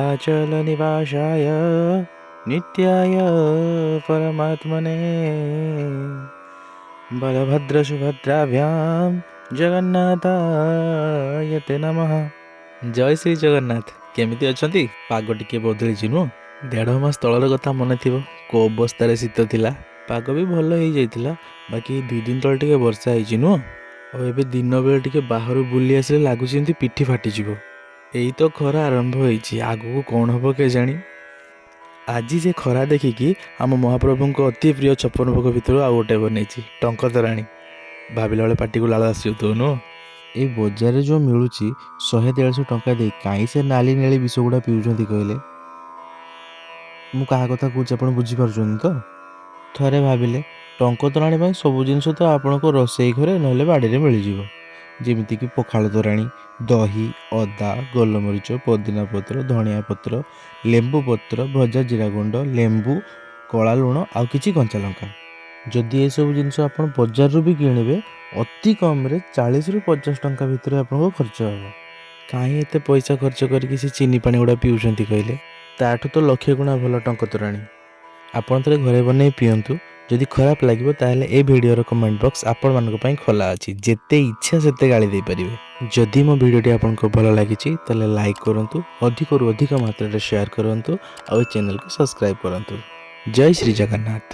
ନୀଳାଚଳ ନିବାସାୟ ନିତ୍ୟାୟ ପରମାତ୍ମନେ ବଳଭଦ୍ର ସୁଭଦ୍ରାଭ୍ୟାମ୍ ଜଗନ୍ନାଥାୟ ତେ ନମଃ। ଜୟ ଶ୍ରୀ ଜଗନ୍ନାଥ। କେମିତି ଅଛନ୍ତି? ପାଗ ଟିକେ ବଦଳିଛି, ନୁହଁ? 1.5 ମାସ ତଳର କଥା ମନେ ଥିବ, କୋଉ ଅବସ୍ଥାରେ ଶୀତ ଥିଲା। ପାଗ ବି ଭଲ ହେଇଯାଇଥିଲା। ବାକି 2 ଦିନ ତଳେ ଟିକେ ବର୍ଷା ହେଇଛି, ନୁହଁ? ଆଉ ଏବେ ଦିନ ବେଳେ ଟିକେ ବାହାରୁ ବୁଲି ଆସିଲେ ଲାଗୁଛି ଯେମିତି ପିଠି ଫାଟିଯିବ। ଏଇ ତ ଖରା ଆରମ୍ଭ ହେଇଛି, ଆଗକୁ କ'ଣ ହବ କେଜାଣି। ଆଜି ସେ ଖରା ଦେଖିକି ଆମ ମହାପ୍ରଭୁଙ୍କ ଅତି ପ୍ରିୟ 56 ଭୋଗ ଭିତରୁ ଆଉ ଗୋଟେ ବନେଇଛି, ଟଙ୍କ ତୋରାଣୀ। ଭାବିଲା ବେଳେ ପାଟିକୁ ଲାଳ ଆସିଯାଉଥିବ, ନୁହଁ? ଏଇ ବଜାରରେ ଯେଉଁ ମିଳୁଛି 100-150 ଟଙ୍କା ଦେଇ, କାହିଁ ସେ ନାଲି ନେଳି ବିଷ ଗୁଡ଼ା ପିଉଛନ୍ତି କହିଲେ? ମୁଁ କାହା କଥା କହୁଛି, ଆପଣ ବୁଝିପାରୁଛନ୍ତି ତ? ଥରେ ଭାବିଲେ, ଟଙ୍କ ତୋରାଣୀ ପାଇଁ ସବୁ ଜିନିଷ ତ ଆପଣଙ୍କ ରୋଷେଇ ଘରେ ନହେଲେ ବାଡ଼ିରେ ମିଳିଯିବ। ଯେମିତିକି ପଖାଳ ତୋରାଣୀ, ଦହି, ଅଦା, ଗୋଲମରିଚ, ପୋଦିନା ପତ୍ର, ଧଣିଆ ପତ୍ର, ଲେମ୍ବୁ ପତ୍ର, ଭଜା ଜିରା ଗୁଣ୍ଡ, ଲେମ୍ବୁ, କଳା ଲୁଣ ଆଉ କିଛି କଞ୍ଚା ଲଙ୍କା। ଯଦି ଏସବୁ ଜିନିଷ ଆପଣ ବଜାରରୁ ବି କିଣିବେ, ଅତି କମ୍ରେ 40ରୁ 50 ଟଙ୍କା ଭିତରେ ଆପଣଙ୍କ ଖର୍ଚ୍ଚ ହେବ। କାହିଁ ଏତେ ପଇସା ଖର୍ଚ୍ଚ କରିକି ସେ ଚିନି ପାଣି ଗୁଡ଼ା ପିଉଛନ୍ତି କହିଲେ? ତାଠୁ ତ ଲକ୍ଷେ ଗୁଣା ଭଲ ଟଙ୍କ ତୋରାଣୀ। ଆପଣ ଥରେ ଘରେ ବନେଇ ପିଅନ୍ତୁ। ଯଦି ଖରାପ ଲାଗିବ, ତାହେଲେ ଏ ଭିଡ଼ିଓର କମେଣ୍ଟ ବକ୍ସ ଆପଣମାନଙ୍କ ପାଇଁ ଖୋଲା ଅଛି। ଯେତେ ଇଚ୍ଛା ସେତେ ଗାଳି ଦେଇପାରିବେ। ଯଦି ମୋ ଭିଡ଼ିଓଟି ଆପଣଙ୍କୁ ଭଲ ଲାଗିଛି, ତାହେଲେ ଲାଇକ୍ କରନ୍ତୁ, ଅଧିକରୁ ଅଧିକ ମାତ୍ରାରେ ସେୟାର କରନ୍ତୁ ଆଉ ଏ ଚ୍ୟାନେଲକୁ ସବସ୍କ୍ରାଇବ୍ କରନ୍ତୁ। ଜୟ ଶ୍ରୀ ଜଗନ୍ନାଥ।